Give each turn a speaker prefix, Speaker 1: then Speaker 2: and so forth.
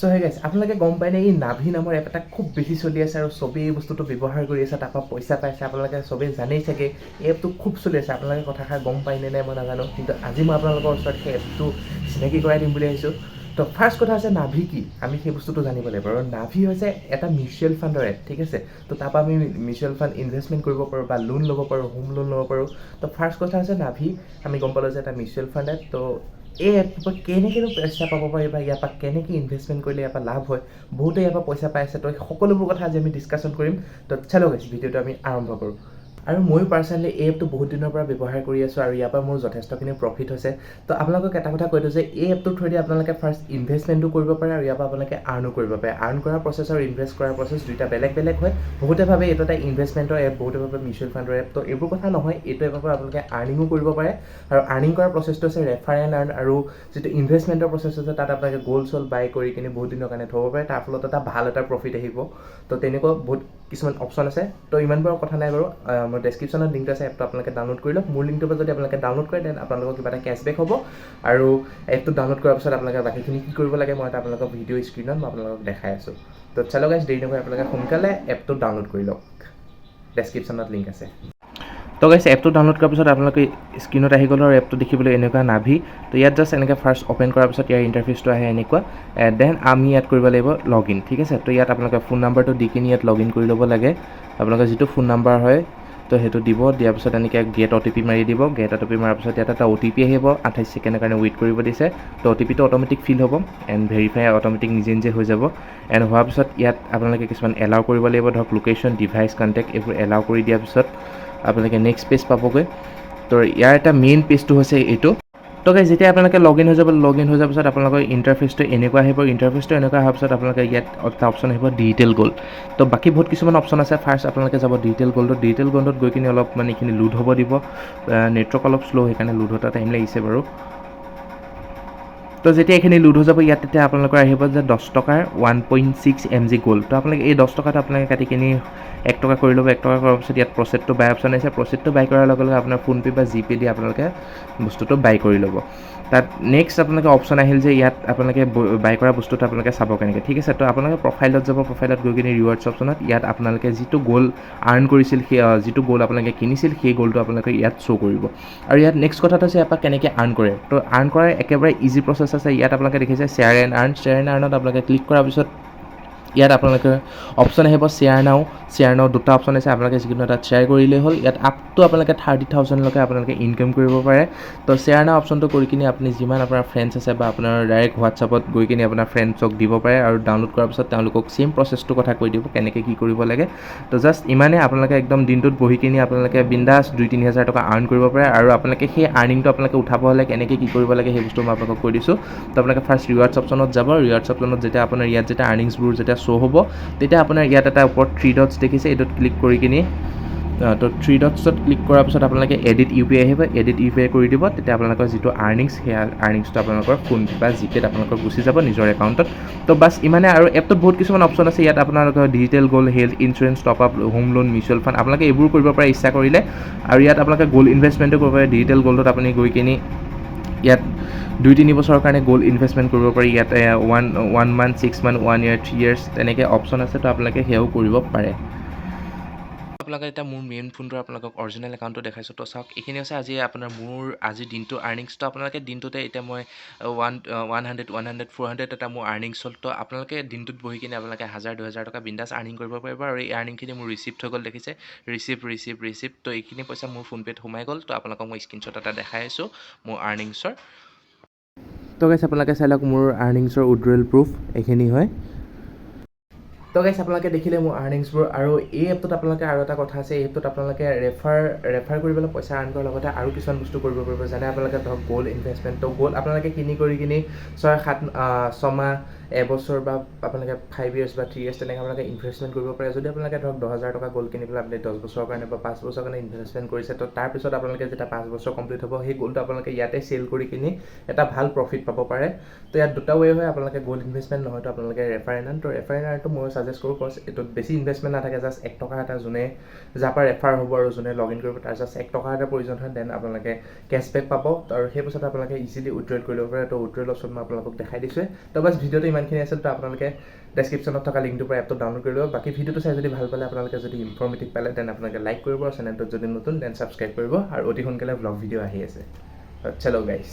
Speaker 1: চ' হে গাইছ, আপোনালোকে গম পায়নে, এই নাভি নামৰ এপ এটা খুব বেছি চলি আছে আৰু চবেই এই বস্তুটো ব্যৱহাৰ কৰি আছে, তাৰপৰা পইচা পাইছে। আপোনালোকে চবেই জানেই চাগে, এই এপটো খুব চলি আছে। আপোনালোকে কথাষাৰ গম পায়নে নাই মই নাজানো, কিন্তু আজি মই আপোনালোকৰ ওচৰত সেই এপটো চিনাকি কৰাই দিম বুলি আহিছোঁ। তো ফাৰ্ষ্ট কথা হৈছে নাভি কি, আমি সেই বস্তুটো জানিব লাগিব। আৰু নাভি হৈছে এটা মিউচুৱেল ফাণ্ডৰ এপ, ঠিক আছে? তো তাৰপৰা আমি মিউচুৱেল ফাণ্ড ইনভেষ্টমেণ্ট কৰিব পাৰোঁ বা লোন ল'ব পাৰোঁ, হোম লোন ল'ব পাৰোঁ। তো ফাৰ্ষ্ট কথা হৈছে নাভি, আমি গম পালোঁ যে এটা মিউচুৱেল ফাণ্ড এপ। তো এই এপটোৰ পৰা কেনেকৈনো পইচা পাব পাৰি বা ইয়াৰ পৰা কেনেকৈ ইনভেষ্টমেণ্ট কৰিলে ইয়াৰ পৰা লাভ হয়, বহুতে ইয়াৰ পৰা পইচা পাই আছে, তো এই সকলোবোৰ কথা আজি আমি ডিছকাশ্যন কৰিম। তো চলো গাইছ, ভিডিঅ'টো আমি আৰম্ভ কৰোঁ। আৰু ময়ো পাৰ্চনেলি এই এপটো বহুত দিনৰ পৰা ব্যৱহাৰ কৰি আছোঁ আৰু ইয়াৰ পৰা মোৰ যথেষ্টখিনি প্ৰফিট হৈছে। তো আপোনালোকক এটা কথা কৈ দিওঁ যে এই এপটোৰ থ্ৰুৱেদি আপোনালোকে ফাৰ্ষ্ট ইনভেষ্টমেণ্টো কৰিব পাৰে আৰু ইয়াৰ পৰা আপোনালোকে আৰ্ণো কৰিব পাৰে। আৰ্ণ কৰা প্ৰচেছ আৰু ইনভেষ্ট কৰা প্ৰচেছ দুইটা বেলেগ বেলেগ হয়। বহুতে ভাবে এইটো এটা ইনভেষ্টমেণ্টৰ এপ, বহুতে ভাবে মিউচুৱেল ফাণ্ডৰ এপ। তো এইবোৰ কথা নহয়, এইটো এপৰ পৰা আপোনালোকে আৰ্নিঙো কৰিব পাৰে। আৰু আৰ্নিং কৰা প্ৰচেছটো হৈছে ৰেফাৰ এণ্ড আৰ্ণ, আৰু যিটো ইনভেষ্টমেণ্টৰ প্ৰচেছ আছে, তাত আপোনালোকে গ'ল্ড চ'ল্ড বাই কৰি কিনে বহুত দিনৰ কাৰণে থ'ব পাৰে, তাৰ ফলত এটা ভাল এটা প্ৰফিট আহিব। তো তেনেকুৱা বহুত কিছুমান অপশ্যন আছে। তো ইমান বাৰু কথা নাই বাৰু, মোৰ ডেছক্ৰিপশ্যনত লিংকটো আছে, এপটো আপোনালোকে ডাউনলোড কৰি লওক। মোৰ লিংকটোৰ পৰা যদি আপোনালোকে ডাউনলোড কৰে, then আপোনালোকৰ কিবা এটা কেছবেক হ'ব। আৰু এপটো ডাউনলোড কৰাৰ পিছত আপোনালোকে বাকীখিনি কি কৰিব লাগে, মই এটা আপোনালোকক ভিডিঅ' স্ক্ৰীণত মই আপোনালোকক দেখাই আছোঁ। তো চলো গাইজ, দেৰি নকৰি আপোনালোকে সোনকালে এপটো ডাউনলোড কৰি লওক, ডেছক্ৰিপশ্যনত লিংক আছে। তো গাইছ, এপটো ডাউনলোড কৰাৰ পিছত আপোনালোকে স্ক্ৰীণত আহি গ'ল আৰু এপটো দেখিবলৈ এনেকুৱা নাভি। তো ইয়াত জাষ্ট এনেকৈ ফাৰ্ষ্ট অ'পেন কৰাৰ পিছত ইয়াৰ ইণ্টাৰফেচটো আহে এনেকুৱা। Then আমি ইয়াত কৰিব লাগিব লগ ইন, ঠিক আছে? তো ইয়াত আপোনালোকে ফোন নাম্বাৰটো দি কিনি ইয়াত লগ ইন কৰি ল'ব লাগে। আপোনালোকৰ যিটো ফোন নাম্বাৰ হয়, তো সেইটো দিব। দিয়াৰ পিছত এনেকৈ গেট অ'টিপি মাৰি দিব। গেট অ'টিপি মাৰাৰ পিছত ইয়াত এটা অ'টিপি আহিব, 28 ছেকেণ্ডৰ কাৰণে ৱেইট কৰিব দিছে। তো অ'টিপিটো অট'মেটিক ফিল হ'ব এণ্ড ভেৰিফাই অট'মেটিক নিজে নিজে হৈ যাব। এণ্ড হোৱাৰ পিছত ইয়াত আপোনালোকে কিছুমান এলাউ কৰিব লাগিব, ধৰক লোকেশ্যন, ডিভাইচ, কণ্টেক্ট, এইবোৰ এলাউ কৰি দিয়াৰ পিছত আপোনালোকে নেক্সট পেজ পাবগৈ। তো ইয়াৰ এটা মেইন পেজটো হৈছে এইটো। তো গাইজ, যেতিয়া আপোনালোকে লগ ইন হৈ যাব, লগ ইন হৈ যোৱাৰ পিছত আপোনালোকৰ ইণ্টাৰফেচটো এনেকুৱা আহিব। ইণ্টাৰফেচটো এনেকুৱা অহাৰ পিছত আপোনালোকে ইয়াত এটা অপশ্যন আহিব, ডিজিটেল গ'ল্ড। তো বাকী বহুত কিছুমান অপশ্যন আছে। ফাৰ্ষ্ট আপোনালোকে যাব ডিজিটেল গ'ল্ডত। ডিজিটেল গ'ল্ডত গৈ কিনি অলপ মানে এইখিনি লোড হ'ব দিব। নেটৱৰ্ক অলপ শ্ল', সেইকাৰণে লোড হওঁতে টাইম লাগিছে বাৰু। তো যেতিয়া এইখিনি লোড হৈ যাব ইয়াত, তেতিয়া আপোনালোকৰ আহিব যে 10 টকাৰ 1.6 mg gold। তো আপোনালোকে এই 10 টকাটো আপোনালোকে কাটি কিনি 1 টকা কৰি ল'ব। 1 টকা কৰাৰ পিছত ইয়াত প্ৰচিড টু বাই অপশ্যন আহিছে। প্ৰচিড টু বাই কৰাৰ লগে লগে আপোনাৰ ফোনপে' বা জিপে' দি আপোনালোকে বস্তুটো বাই কৰি ল'ব। তাত নেক্সট আপোনালোকে অপশ্যন আহিল যে ইয়াত আপোনালোকে বাই কৰা বস্তুটো আপোনালোকে চাব কেনেকৈ, ঠিক আছে? তো আপোনালোকে প্ৰফাইলত যাব। প্ৰফাইলত গৈ কিনি ৰিৱাৰ্ডছ অপশ্যনত ইয়াত আপোনালোকে যিটো গ'ল্ড আৰ্ণ কৰিছিল, সেই যিটো গ'ল্ড আপোনালোকে কিনিছিল, সেই গ'ল্ডটো আপোনালোকে ইয়াত শ্ব' কৰিব। আৰু ইয়াত নেক্সট কথাটো হৈছে ইয়াৰ পৰা কেনেকৈ আৰ্ণ কৰে। তো আৰ্ণ কৰাৰ একেবাৰে ইজি প্ৰচেছ আছে। ইয়াত আপোনালোকে দেখিছে share and earn. Share and আৰ্ণত আপোনালোকে ক্লিক কৰাৰ পিছত ইয়াত আপোনালোকে অপশ্যন আহিব শ্বেয়াৰ নাও। শ্বেয়াৰ নাও দুটা অপশ্যন আছে, আপোনালোকে যিকোনো এটাত শ্বেয়াৰ কৰিলেই হ'ল। ইয়াত আপ টু আপোনালোকে 30,000লৈকে আপোনালোকে ইনকাম কৰিব পাৰে। তো শ্বেয়াৰ নাও অপশ্যনটো কৰি কিনি আপুনি যিমান আপোনাৰ ফ্ৰেণ্ডছ আছে বা আপোনাৰ ডাইৰেক্ট হোৱাটছআপত গৈ কিনি আপোনাৰ ফ্ৰেণ্ডছক দিব পাৰে আৰু ডাউনলোড কৰাৰ পিছত তেওঁলোকক ছেইম প্ৰচেছটোৰ কথা কৈ দিব কেনেকৈ কি কৰিব লাগে। তো জাষ্ট ইমানেই, আপোনালোকে একদম দিনটোত বহি কিনি আপোনালোকে বিন্দাছ 2-3 হাজাৰ টকা আৰ্ণ কৰিব পাৰে। আৰু আপোনালোকে সেই আৰ্নিংটো আপোনালোকে উঠাব হ'লে কেনেকৈ কি কৰিব লাগে, সেই বস্তু মই আপোনালোকক কৈ দিছোঁ। তো আপোনালোকে ফাৰ্ষ্ট ৰিৱাৰ্ডছ অপশ্যনত যাব। ৰিৱাৰ্ডছ অপশ্যনত যেতিয়া আপোনাৰ ইয়াত যেতিয়া আৰ্নিংছবোৰ যেতিয়া শ্ব' হ'ব, তেতিয়া আপোনাৰ ইয়াত এটা ওপৰত থ্ৰী ডটছ দেখিছে, এইটোত ক্লিক কৰি কিনি, তো থ্ৰী ডটছত ক্লিক কৰাৰ পিছত আপোনালোকে এডিট ইউপিআই আহিব। এডিট ইউপিআই কৰি দিব। তেতিয়া আপোনালোকৰ যিটো আৰ্নিংছ, সেই আৰ্নিংছটো আপোনালোকৰ ফোনপে বা জিপে'ত আপোনালোকৰ গুচি যাব নিজৰ একাউণ্টত। তো বাছ ইমানে। আৰু এপটোত বহুত কিছুমান অপশ্যন আছে। ইয়াত আপোনালোকৰ digital gold, health insurance, top up, home loan, mutual fund, আপোনালোকে এইবোৰ কৰিব পাৰে ইচ্ছা কৰিলে। আৰু ইয়াত আপোনালোকে গ'ল্ড ইনভেষ্টমেণ্টো কৰিব পাৰে। ডিজিটেল গ'ল্ডত আপুনি গৈ কিনি ইয়াত 2-3 বছৰৰ কাৰণে গ'ল্ড ইনভেষ্টমেণ্ট কৰিব পাৰি। ইয়াত one month, 6 month, one year, 3 years তেনেকৈ অপশ্যন আছে। তো আপোনালোকে সেয়াও কৰিব পাৰে। আপোনালোকে এতিয়া মোৰ মেইন ফোনটোৰ আপোনালোকক অৰিজিনেল একাউণ্টটো দেখাইছোঁ। তো চাওক, এইখিনি হৈছে আজি আপোনাৰ মোৰ আজিৰ দিনটোৰ আৰ্নিংছ। তো আপোনালোকে দিনটোতে এতিয়া মই one 100, 100, 400 এটা মোৰ আৰ্নিংছ হ'ল। তো আপোনালোকে দিনটোত বহি কিনে আপোনালোকে হাজাৰ 2000 টকা বিন্দাছ আৰ্নিং কৰিব পাৰিব। আৰু এই আৰ্নিংখিনি মোৰ ৰিচিপ্ট হৈ গ'ল, দেখিছে, ৰিচিপ্ট, ৰিচিপ্ট, ৰিচিপ্ট। তো এইখিনি পইচা মোৰ ফোনপে'ত সোমাই গ'ল। তো আপোনালোকক মই স্ক্ৰীনশ্বট এটা দেখাই আছোঁ মোৰ আৰ্নিংছৰ। তো গাইছ, আপোনালোকে চাই লওক, মোৰ আৰ্নিংছৰ উইড্ৰৱেল প্ৰুফ এইখিনি হয়। তো গাইছ, আপোনালোকে দেখিলে মোৰ আৰ্নিংছবোৰ। আৰু এই এপটোত আপোনালোকে আৰু এটা কথা আছে, এই এপটোত আপোনালোকে ৰেফাৰ ৰেফাৰ কৰিবলৈ পইচা আৰ্ণ কৰাৰ লগতে আৰু কিছুমান বস্তু কৰিব পাৰিব। যেনে আপোনালোকে ধৰক গ'ল্ড ইনভেষ্টমেণ্ট। তো গ'ল্ড আপোনালোকে কিনি কৰি কিনি 6, 7, 6 মাহ, এবছৰ বা আপোনালোকে 5 ইয়েৰ্ছ বা 3 ইয়েৰ্ছ তেনেকৈ আপোনালোকে ইনভেষ্টমেণ্ট কৰিব পাৰে। যদি আপোনালোকে ধৰক 10,000 টকা গ'ল্ড কিনি পেলাই আপুনি 10 বছৰৰ কাৰণে বা 5 বছৰৰ কাৰণে ইনভেষ্টমেণ্ট কৰিছে, তো তাৰপিছত আপোনালোকে যেতিয়া 5 বছৰ কমপ্লিট হ'ব, সেই গ'ল্ডটো আপোনালোকে ইয়াতে চেল কৰি কিনি এটা ভাল প্ৰফিট পাব পাৰে। তো ইয়াত দুটা ৱে হয়, আপোনালোকে গ'ল্ড ইনভেষ্টমেণ্ট নহয়তো আপোনালোকে ৰেফাৰ এণ্ড আৰ্ণ। তো ৰেফাৰ এণ্ড আৰ্ণটো মই ছাজেষ্ট কৰোঁ, কজ এইটোত বেছি ইনভেষ্টমেণ্ট নাথাকে। জাষ্ট 1 টকা এটা, যোনে যাৰ পৰা ৰেফাৰ হ'ব আৰু যোনে লগ ইন কৰিব, তাৰ জাষ্ট 1 টকা এটা প্ৰয়োজন হয়। Then আপোনালোকে কেছবেক পাব আৰু সেই পইচাটো আপোনালোকে ইজিলি উইড্ৰল কৰি ল'ব পাৰে। তো উইড্ৰল অপশ্যন মই আপোনালোকক দেখাই দিছোঁৱে। তো বাছ, ভিডিঅ'টো ইমানেই। ইমানখিনি আছিল। তো আপোনালোকে ডেছক্ৰিপশ্যনত থকা লিংকটোৰ পৰা এপটো ডাউনলোড কৰি ল'ব। বাকী ভিডিঅ'টো চাই যদি ভাল পালে, আপোনালোকে যদি ইনফৰ্মেটিভ পালে, then আপোনালোকে লাইক কৰিব আৰু চেনেলটোত যদি নতুন, then subscribe কৰিব। আৰু অতি সোনকালে ভ্লগ ভিডিঅ' আহি আছে। চলো গাইছ।